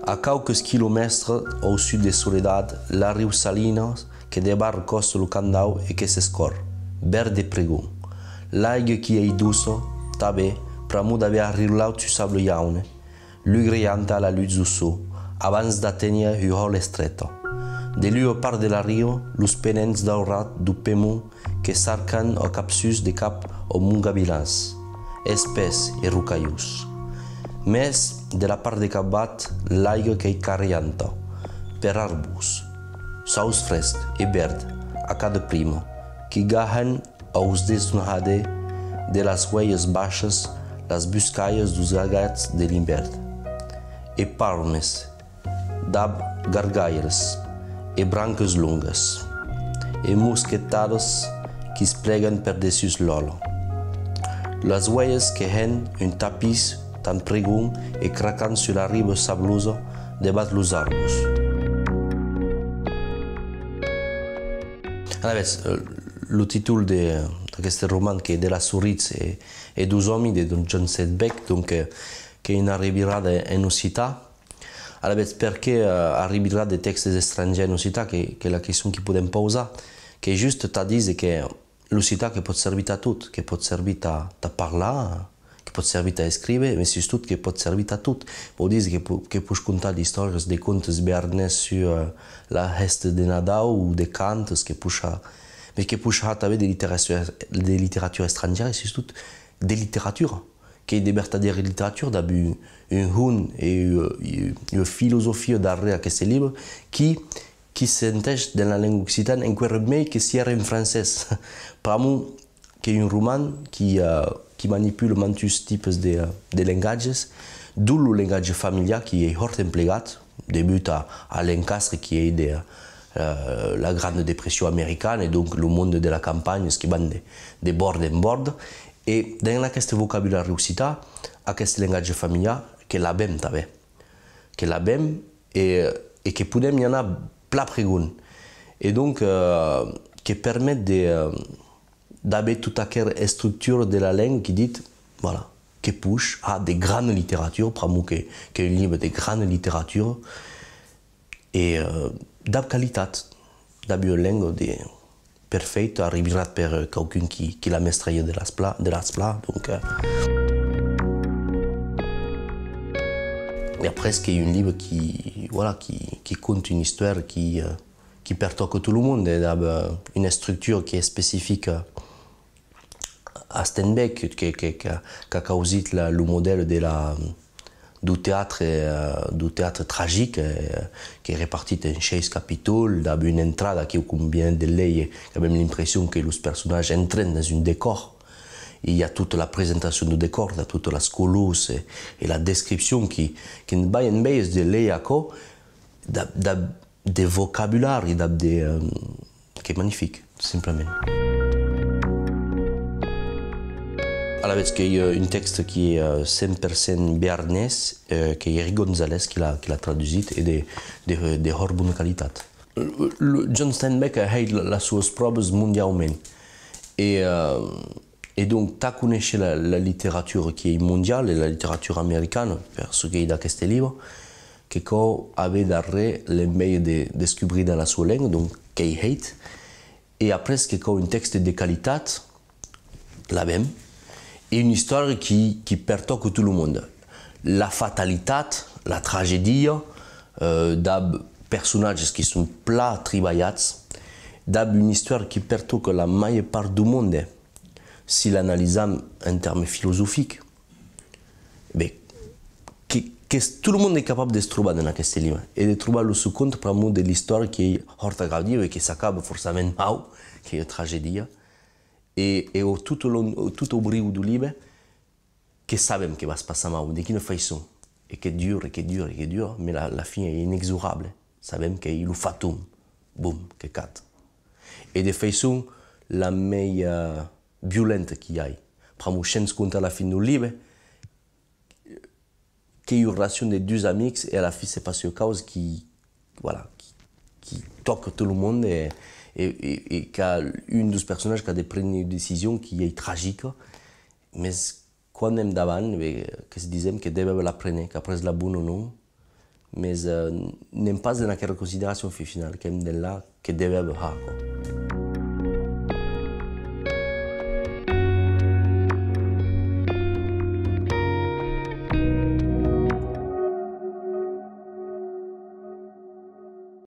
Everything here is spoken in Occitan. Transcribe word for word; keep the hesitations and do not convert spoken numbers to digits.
A quauques quilomèstres au sud de Soledad, l'arriu Salinas que debarra còsta lo Candau e que s'escòr, verd de pregon. L'aiga qu'i ei doça, tanben, pr'amor d'aver arriulat un sable jaune, lugre a la lutz deu sol, abans d'aténher ua hòla estreta. De l'ua part de la riba, los penents daurat deu pemon que s'arcan au capsús de cap au Mont Gavilàs, espés e rocalhós. Mès, de la part de capvath, l'aiga qu'ei carrianta, per arbos, saus fresc e verd, a cada prima, qui gahan aus desnonhades de las huelhas baishas las buscalhas deus agats de l'ivèrn, e palmes, dab gargalhas e brancas longas e mosquetadas qui's plegan per dessús l'òla. Las huelhas que hèn un tapís tan pregon e cracan sus la riba sablosa devath los arbos. Alavetz, eh, lo títol de, d'aqueste roman, qu'ei De las sorits e, e deus òmis, de, donc, John Steinbeck, donc, eh, qu'ei una revirada en occitan. Alavetz, perqué, eh, arribar a de tèxtes estrangèrs en occitan, que, que la question qui podem pausar, qu'ei just tà díser que l'occitan que pòt servir tà tot, que pòt servir tà, tà parlar, que pòt servir tà escríver, mès sustot que pòt servir tà tot. Vòu díser que po-, que poish contar d'istòrias, de contes bearnés sus, eh, la hèsta de Nadau o de cantes, que poish har, mès que poish har tanben de literatura, de literatura estrangèra e sustot de literatura, qu'ei de vertadèra literatura, dab un, un hons e ua, ua, ua filosofia darrèr aqueste libre, qui, qui senteish dens la lenga occitana enqüèra mei que s'i èra en francés. Pr'amor qu'ei un roman qui, eh, qui manipula mantuns tipes de, de lengatges, dont lo lengatge familiar qui ei hòrt emplegat, debut a, a l'encastre qui ei de, eh, la Grande Depression americana, e donc lo monde de la campanha qui van de, de bòrd en bòrd, e dens aqueste vocabulari occitan, aqueste lengatge familiar, que l'avem tanben. Que l'avem e, e que podem i anar plan pregon. E donc, eh, que permet de, eh, d'aver tota aquera estructura de la lenga qui ditz, voilà, que poish har de grana literatura, pr'amor que, qu'ei un libre de grana literatura, e, eh, dab qualitat, dab ua lenga de perfèita, arrivirat per, eh, quauqu'un qui, qui la mestreja de las pla-, de las plan, donc, eh. E après, qu'ei un libre qui, voilà, qui, qui conta una istòria qui, eh, qui pertòca tot lo monde, eh, dab, eh, una estructura qui ei especifica a Steinbeck, que, que, que, qu'a causit la, lo modèl de la, deu teatre, eh, deu teatre tragic, eh, qu'ei repartit en sheis capítols, dab una entrada, aquiu, com vien de léger, qu'avem l'impression que los personatges entren dens un decòr. E i a tota la presentacion deu decòr, dab totas las colors e, e la descripcion qui, qui'n vai en veir de léger aquò, dab, dab de vocabulari, dab de, eh, qu'ei magnific, tot simplament. Alavetz qu'ei, eh, un tèxte qui ei, eh, cent per cent bearnés, eh, qu'ei Eric Gonzalez qui l'a, qui l'a tradusit e de, de, de hòrt bona qualitat. Lo, lo John Steinbeck a hèit la, las suas pròvas mondiaument. E, eh, E donc, tà conéisher la, la literatura qui ei mondiala e la literatura americana, per çò qu'ei d'aqueste libre, que cau aver darrèr l'enveja de descubrir dens la sua lenga, donc qu'ei hèit, e après que cau un tèxte de qualitat, l'avem, e una istòria qui, qui pertòca tot lo monde. La fatalitat, la tragedia, eh, dab personatges qui son plan tribalhats, dab una istòria qui pertòca la màger part deu monde, si l'analisam en tèrmes filosofics, ben, que, que tot lo monde ei capable de's trobar dens aqueste libre e de trobar lo seu compte pr'amor de l'istòria qui ei hòrt agradiva e que s'acaba forçament mau, qu'ei ua tragedia, e, e au, tot au long, tot au briu deu libre, que sabem que va's passar mau, de quina faiçon, e que dura, e que dura, e que dura, mès la, la fin ei inexorable. Sabem qu'ei lo fatum, bum, que cad. E de faiçon la mei, eh, violenta qu'i ai, pr'amor shens comptar la fin deu libre, qu'ei ua relacion de dus amics e a la fin se passa ua causa qui, voilà, qui, qui tòca tot lo monde e, e, e, e qu'a un deus personatges qu'a de préner ua decision qui ei tragica, mès quan èm davant, ben, que's disem que devem la préner, qu'après la bona non, Mes, eh, n'èm pas en aquera consideracion fin finala, qu'èm d'enlà que devèm har aquò.